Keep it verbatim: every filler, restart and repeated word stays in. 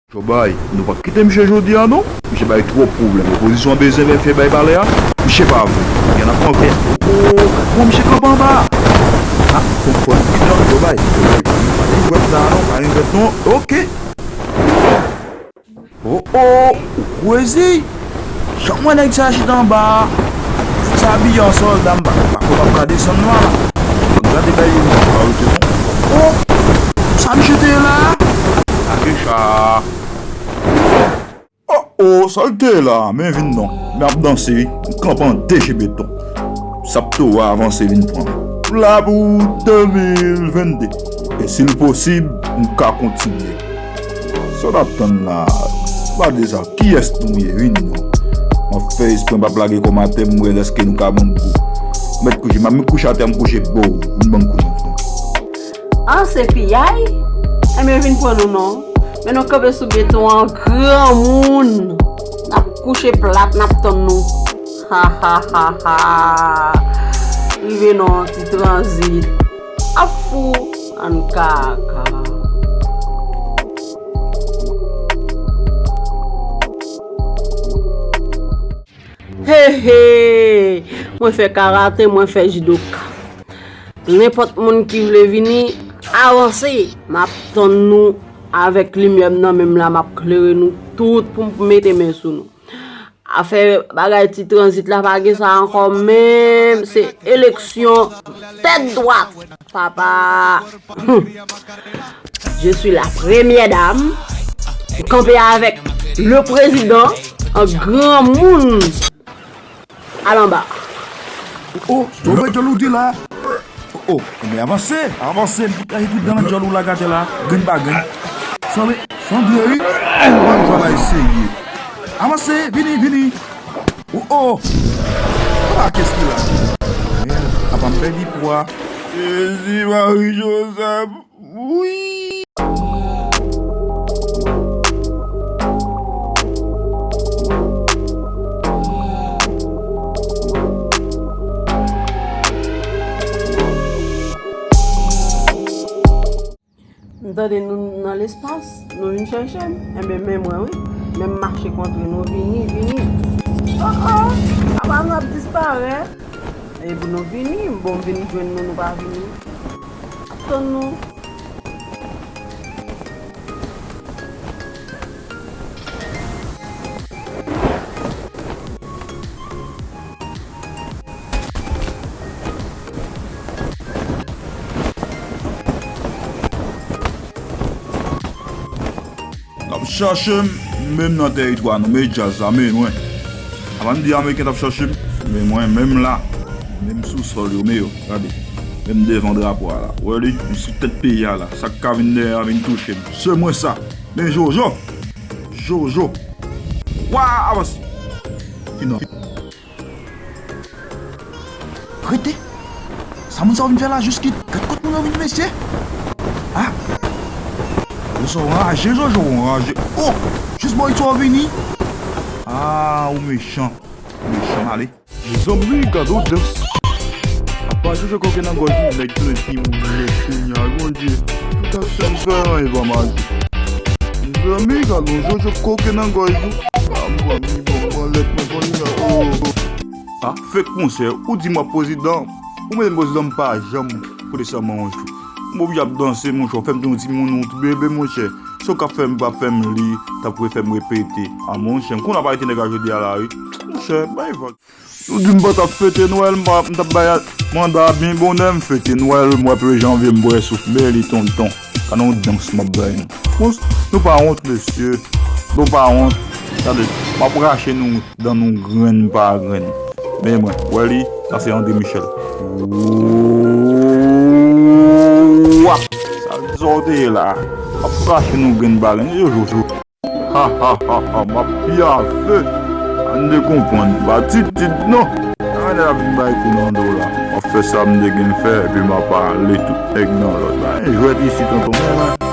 Jòbay, nou p ap kite misye jodi a non. Misye bay twòp pwoblèm. Opozisyon an bezwen vin fè bay palè a. Misye pa vle. Gen ap manke. Oh, oh, gad kòman misye kanpe anba a. Ah, fò, fò nou kite l, Jòbay. Jòbay, pa gen jwèt la non, pa gen jwèt non. Ok. Oh, oh, ou kwezi. Jan m wè nèg sa chita anba a. Tout sa abiye an sòlda, m pa, pa kwè m ap ka desann la. Gade bay yo, pa rete non. Oh, sa misye te ye la? Lage cha. Oh, oh, sa l te ye la, men vin non. Men ap danse, wi. M kanpe an de je beton. Sapto a avanse vin pran. Pou la pou de mil vennde. E si l posib, m ka kontinye. Sa w t ap tann la? Pa de sa. Kiyès nou ye? Vin non. M ap fè espre m p ap lage kò m atè, m wè lèske nou ka ban m kou. Mèt kouche, m ap kouche atè, m kouche bò w. Vin ban m kou non. Ah, se piyay? Enben, vin pran nou non. Men nou kanpe sou beton an granmoun. N ap kouche plat, n ap tann nou. Ha, ha, ha, ha. Rive non, ti tranzit. Ap fou, ann kaka. He, he! Mwen fè karate, mwen fè jidoka. Nenpòt moun ki vle vini, avanse. M ap tann nou avèk limyè m nan men m la, m ap klere nou tout pou m mete men sou nou. Afè bagay ti tranzit la pa gen sa ankò menm, se eleksyon tèt dwat. Papa, je suis la première dame. M kanpe avèk le président, an granmoun. Al anba. Oh, oh, Strobe djòl ou di la. Oh, oh, men avanse, avanse, m kite tout dan nan djòl ou la gate la, grenn pa grenn. Sandre, Sandre, wi. Bon travay serye. Avanse, vini, vini. Oh, oh. Papa, kès ki la? Mèd, apa m pèdi pwa. Jezi, Mari, Jozèf. Wi. M tande nou nan lespas, nou vin chèche m. Enben, men mwen, wi. Men m mache kontre nou, vini, vini. Oh, oh, apa nou ap disparèt? E pou nou vini, bon, m vin jwenn nou, nou pa vini. Ap tann nou. N ap chache m, menm nan tèritwa nou, men djaz la, men mwen. Apa n di Ameriken t ap chache m, men mwen, menm la, menm sou sòl yo, men yo, gade, menm devan drapo a la. Wè li, m sou tèt peyi a la, sa k ka vin dèyè a vin touche m. Se mwen sa, men Jojo, Jojo. Wa, avanse. Finan. Rete! Sa moun sa yo vin fè la, jis kit. Gad kot moun yo vin, mesye. Ah! Yo sa w anraje, Jojo, w anraje. Oh! Jis bò isit w vini. Ah, ou mechan. Ou mechan, ale. Mezanmi, gade odans. Apa Jojo koke nan gòj ou, nèg tounen timoun, nèg kenya, Bondye. Tout aksyon m fè an, e pa maji. Mezanmi, gade yon Jojo koke nan gòj ou. Ah, mezanmi, bon, bon, lèt mwen konn sa. Oh. Ah, fake monchè, ou di m w ap prezidan, ou mete m prezidan, m pa janm pote sèman yon jou. M oblije ap danse, monchè, ou fè m te yon timoun, yon ti bebe, monchè. Se w k ap fè m, p ap fè m li, t ap fè m repete. Ah, monchè, m konn ap arete nèg la jodi a la, wi. Monchè, bay vag. Ou di m pa t ap fete Nwèl, m pa, m t ap bay manda byen bonè, m fete Nwèl, m wè premye janvye, m bwè souf, men li tonton. Gade yon dans m ap bay nou. Bon, nou pa wont, mesye. Nou pa wont. Gade, m ap rache nou dan nou grenn pa grenn. Men mwen, wè li, sa se André Michel. Wap! Sa vle di sa w te ye la. M ap rache nou grenn pa grenn. Yo, yo, yo. Ha, ha, ha, ha, m ap pyave. Ann de konprann, pa ti tit non. Ann ap vin bay kou nan do la. M ap fè sa m te gen fè, epi m ap ale tout nèg nan lòd la. Jwèt isi, tonton.